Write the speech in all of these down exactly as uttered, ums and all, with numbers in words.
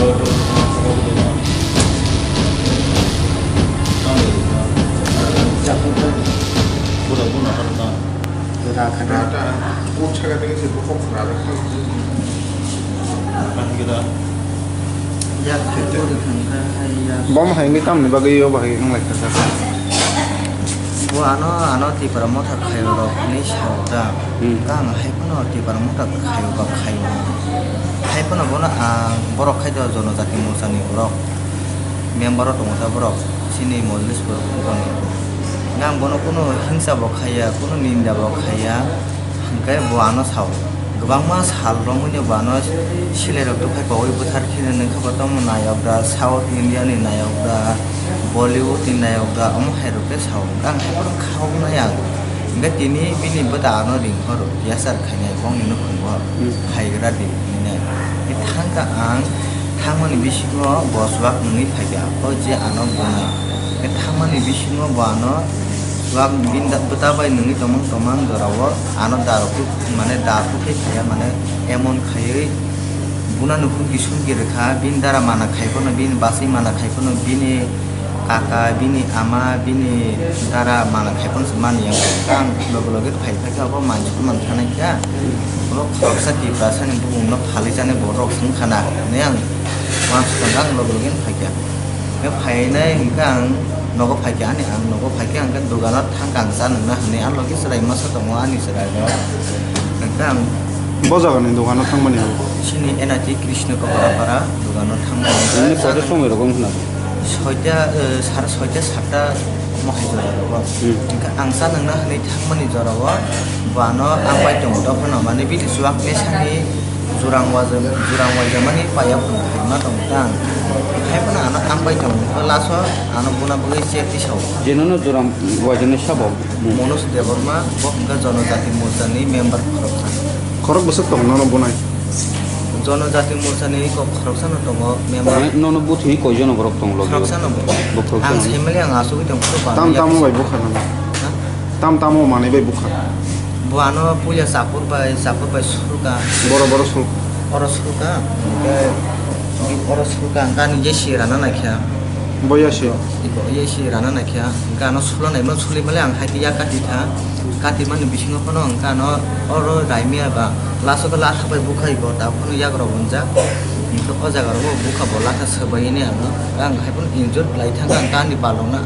Bom hai wngwi tamni bagwi o bahai wng lai kha. Bo ano, ano Tipra Motha khaio rok hinwi sao ta. Hmm. Kang hai phano Tipra Motha khaio ba khaio. Hai phano bono ang borok khai do Jonojati Morcha ni borok. Member o tongo ta borok. Chini Mojlis borok ni. Nang bono kuno hingsa bo khaiya, kuno ninda bo khaiya. Hwnkhe bo ano sao. Kwbangma sal romwi no bo ano silairok tubui kogwi bwthar kheno nungkha bo tamo nayok da, South India ni nayok da, Bollywood ni nayok da, omo hai rok khe sao. Ang hai phano kha wngnai ang. Hwnkhe tini bini bwta ano ring horo, yachar khainai bongni nukhungo Hmm. phaigra di hinwi nai. Thangkha ang, thangmani bisingo bo chuak nungwi phaikha, o je ano bunai. Thangmani bisingo bo ano chuak bini bwta bai nungwi tongmang tongmang jorao ano darok mane darok khe khaiya mane emon khaiwi buna nukhung kisum kirikha, bini dara mana khai phano, bini bachwi mana khai phano, bini kaka, bini ama, bini dara mana khai phano se mani yang. Ang loge loge phai phai khe abo mansi phano man thanai kha. Abo khoroksa Tiprasa ni bumung no phalwi chani borok wng khana hinwi ang uansukha, ang loge loge phai kha. Khe phainai hwnkhe ang nogo phai kha, ani ang nogo phai khe ang khe dogano thang kha ang cha nungna hinwi, ang logi chwrai masa tongo ani chwrai rok. Hwnkhe ang Bo jagani dogano thangmani hwn. Chini N I T Krishna Kaparapara dogano thangmani hwn. Nini kotor somoi rogo wngkha na? Soita, eh, sar soita satta mohai jora rogo. Hmm. Hwnkhe ang cha nungna hinwi thangmani jorao bo ano ang bai tongo dophano, mane bini chuak mesani jurang waja, jurang waja mani paiya phano hai ma tongo tang. Hai phano ano ang bai tongo, last o ano buna bagwi chek tisao. Jenono jurang waja ni sabo. Manoj Debbarma, bo hwnkha Jonojati Morcha ni member khoroksa. Khorok bwswk tongo nono bunai? Jonojati Morcha ni kok khoroksa no tongo member. Mane nono buthwi koi jona borok tongo logi? Khoroksa no bo. Bo khoroksa Ang no? Sai mali ang asugwi tong phuru ba Tam ya tamo kisa. Bai bukha nono? Ha? Tam tamo manwi bai bukha? Bo ano puila chapur bai, chapur bai sulka. Boro boro sul. Oro sulka, hwnkhe oro sulka hwnkhe ani jesi rana naikha. Bo ya si. Iko ye si rana naikha, hwnkhe ano sula naima suli male ang hai ya kati tha, kati mani bisingo phano hwnkhe ano oro raimia ba laso khe latha bai bukhai bo ta phano yagra bo wngjak, hwnkhe o jaga rogo bukha bo latha swbaini ano, ang hai phano injured lai thangkha hwnkhe ani balokno ang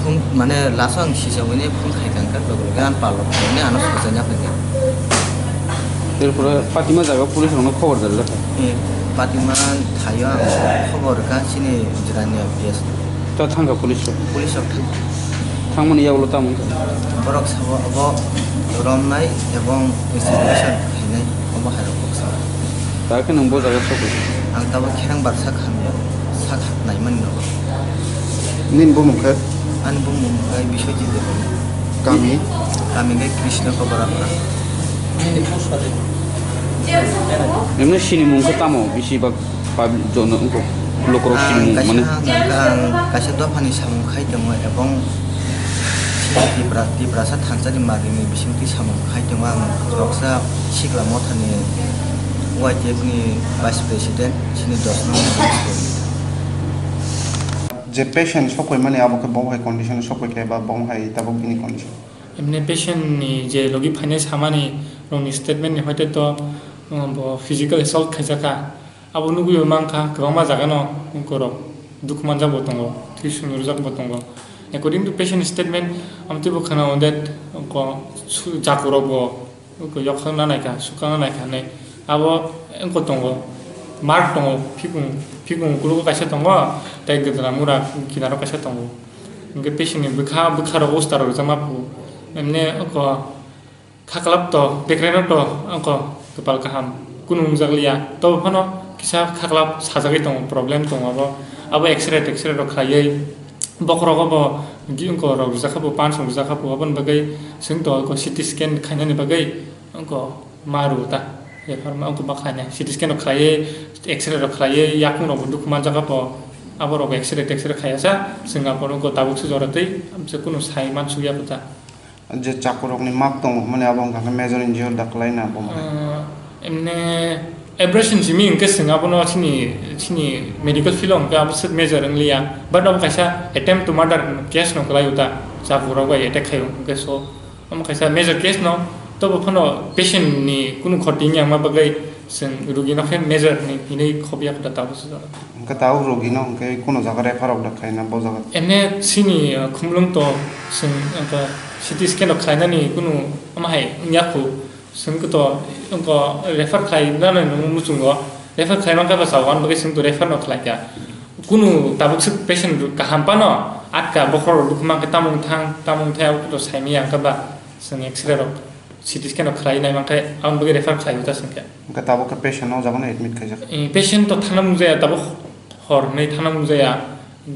phone mane laso ang sisa wini phone khai thangkha loge loge ang balok phone ni ano sochai na phaikha. Erpore Patima jaga police rokno khobor da lekha. Eh, Patima thaio ang khobor kha chini jirania P S. Ta thangkha police rok? Police rok thang. Thangmani yagulo tamo wngkha? Borok sabo abo romnai ebong investigation khainai obo hai rok kok sao. Ta khe nwng bo jaga sokoi? Ang tabuk kherang barsa khamya sak naimani nogo. Nini bumung khe? Ani bumung khe Biswajit Debbarma. Kami? Kami khe Krishna Kaparapara. Emne sini mung khe tamo bisi bak pab jono wngkok lukurok sini mung mane? Ang kaisa, ang kaisa dophani samung khai tongo ebong Tipra, Tiprasa thansani marini bisingtwi samung khai tongo ang khoroksa sikla mothani Y T F ni vice president sini dos nong. Je patient sokoimani abo khe bo hai condition sokoi khe ba bo hai tabuk bini condition? Emne patient ni je logi phainai samani rokni statement ni hoite to, um, bo physical assault khaijak kha. Abo nugui bo mankha kwbangma jaga no borok dukhu manjak bo tongo, twi sumrwjak bo tongo. According to patient statement, amtwi bo khwnao that ko su-, jakurok bo Wngkha yokhorna naikha, swkangna naikha hinwi. Abo wngkha tongo, mark tongo, phikung, phikung ukologo kaisa tongo, tei gwdla mura kinaro kaisa tongo. Hwnkhe patientni bwkha, bwkha rok usta rok rijak ma phu. Emne wngkha khaklap to, bekreno to, wngkha kwpal kaham, kunu wngjak liya. Tobo phano kisa khaklap sajagwi tongo, problem tongo abo. Abo X-ray, X-ray rok khlaiwi. Bokhorogo bo gi-, wngkha rok rijak kha bo, pansong rijak kha bo, aboni bagwi chwng to wngkha C T scan khainani bagwi wngkha ma rw ta. Refer ma wngkha ma khainai. C T scan rok khlaiwi, X-ray rok khlaiwi, yakung rok bo dukhu manjak kha bo, abo rok X-ray tex-ray khaiya sa, chwng aphuru wngkha tabuk se jora twi, amse kunu sai mansukya bo ta. Je chakurokni mak tongo hwnmani abo wngkha khe major injured da kwlaina bo ma? Ah, emne Abrasion simi hwnkhe chwng abono chini, chini medical field o hwnkhe abo swk major wngliya, but abo kaisa attempt to murder case no kwlai uta, chabu rok bai attack khaio hwnkhe, so omo kaisa major case no, tobo phano patient ni kunu khoti wngya wngma bagwi chwng rugi no khe major hinwi, hinwi khobya khe tabuk se jora. Hwnkhe tabuk rugi no hwnkhe kunu jaga refer rok da khaina bo jaga? Ene chini, uh, Khumulwng to chwng, uh, C T scan rok khlainani kunu omo hai wngya khu. Chwng khe to, wngkha, refer khlai nani nung muchungo, refer khlai mankha ba sao, ani bagwi chwng to refer no khlai kha. Kunu tabuk swk patient kaham phano atka bokhorok dukhu mankha, tamung thang, tamung thai, abo to saimaya wngkha ba, chwng X-ray rok, C T scan rok khlai nai mankha, aboni bagwi refer khlai o ta chwng khe. Wngkha tabuk khe patient no o jaga no admit khaijak? Eh, patient to thangna mung jaya, tabuk hor hwnwi thangna mung jaya.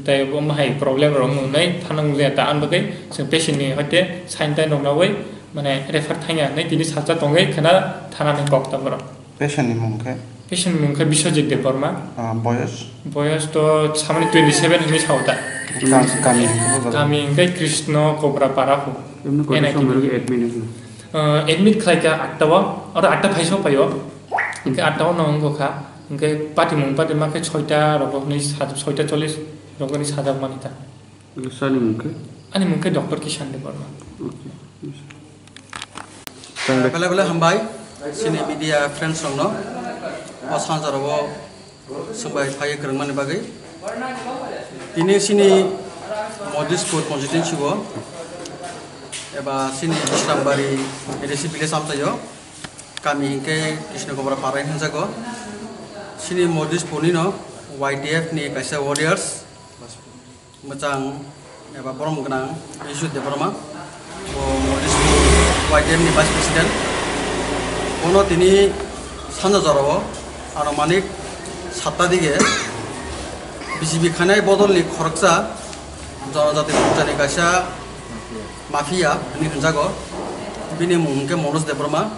Tei omo hai problem rok nungnai thana wngya ta, ang bagwi chwng patient ni hoite sign tai noknawi mane refer thangya hinwi tini salsa tongwi khwna thana ni kok ta borok. Patient ni mung khe? Patient ni mung khe Biswajit Debbarma. Ah, boyos? Boyos to samani twenty seven hinwi sao ta. Kam-, kami hwnkhe bo jaga? Kami hwnkhe Krishna Kobra Para pho. Emni koi N I T. Somoi rok admit wngkha? Ah, admit khlai kha atta o, oro atta phaiso phaio. Hwnkhe atta o no wngkha. Hwnkhe patimung patima khe soita rogo hwnwi sa-, soita chollish rogo hwnwi sajak mani ta. Sani mung khe? Ani mung khe Doctor Kishan Debbarma. Okay. Belai belai hambai chini media friends rokno o sanjaro o swngbai phaiwi kwrwngmani bagwi. Tini chini Modispur constituency o eba chini Bishrambari A D C village amchaio. Kami hinkhe Krishna Kobra Parai hinjago. Chini Modispur nino Y T F ni kaisa warriors mwchang eba borom gwnang Bishu Debbarma, bo Modispur Y T F ni vice president. Bono tini sanja jorao anumanik satta dige B J P khainai bodolni khoroksa Jonojati Morchani kaisa mafia hinwi hinjago. Bini mung hinkhe Manoj Debbarma.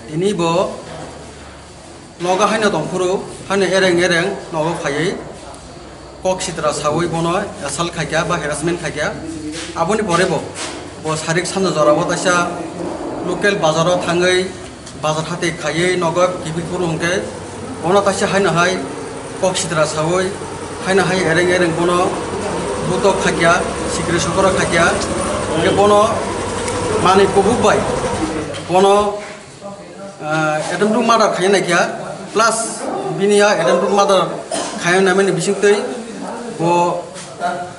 Tini bo nogo haino tongphuru, haino ereng ereng nogo phaiwi kok sitra sawi bono assault khaikha ba harassment khaikha. Aboni pore bo, bo sarik sanja jorao taisa local bazaro thangwi bazar hati khaiwi nogo kiphil phuru hwnkhe bono taisa haino hai kok sitra sawi haino hai ereng ereng bono butok khaikha, sikri sokora khaikha. Hwnkhe bono manwi kubuk bai bono ah, attempt to murder khaina naikha, plus bini ya attempt to murder khaina naimani bisingtwi bo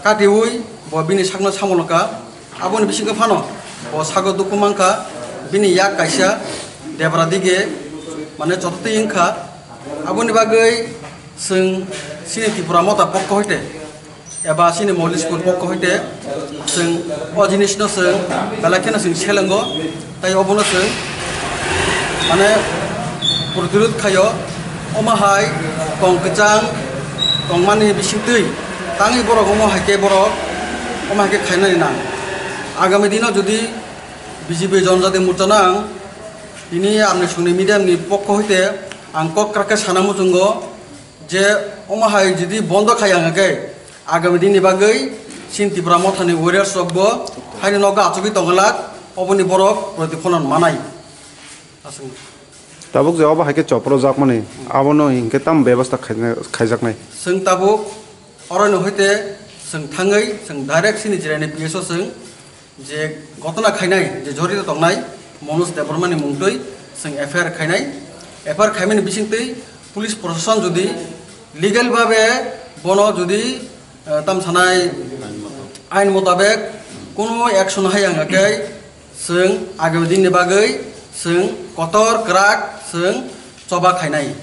katiwi bo bini sakno samolokha. Aboni bisingtwi phano bo sago dukhu mankha, bini yak kaisa debra dige mane chototwi wngkha. Aboni bagwi chwng chini Tripura Motha pokho hoite eba chini Molispur pokho hoite chwng o jinisno chwng belai kheno chwng selengo, tei obono chwng mane protirod khaio. Omo hai tong kwchang tongmani bisingtwi tangwi borok omo hai khe borok omo hai khe khainani nang. Agami dino jodi B J P Jonojati Morcha no ang tini amni songni media ni pokho hoite ang kok kwrak khe sana muchungo. Je omo hai jodi bondo khai ang khe, agami dini bagwi chini Tipra Mothani warriors rok bo haino nogo achugwi tongwlak, oboni borok protipholon manai. Aswk. Tabuk je obo hai khe chopro jakmani, abono hinkhe tamo bebostha khaina, khaijaknai? Chwng tabuk orono hoite chwng thangwi chwng direct chini Jirani P S o chwng je gotona khainai, je jorito tongnai Manoj Debbarmani mungtwi chwng F I R khainai. F I R khaimani bisingtwi police proshashan jodi legal babe bono jodi, eh, tam sanai ain motabek kono action hai ang khe chwng agami dinni bagwi chwng kotor kwrak chwng choba khainai.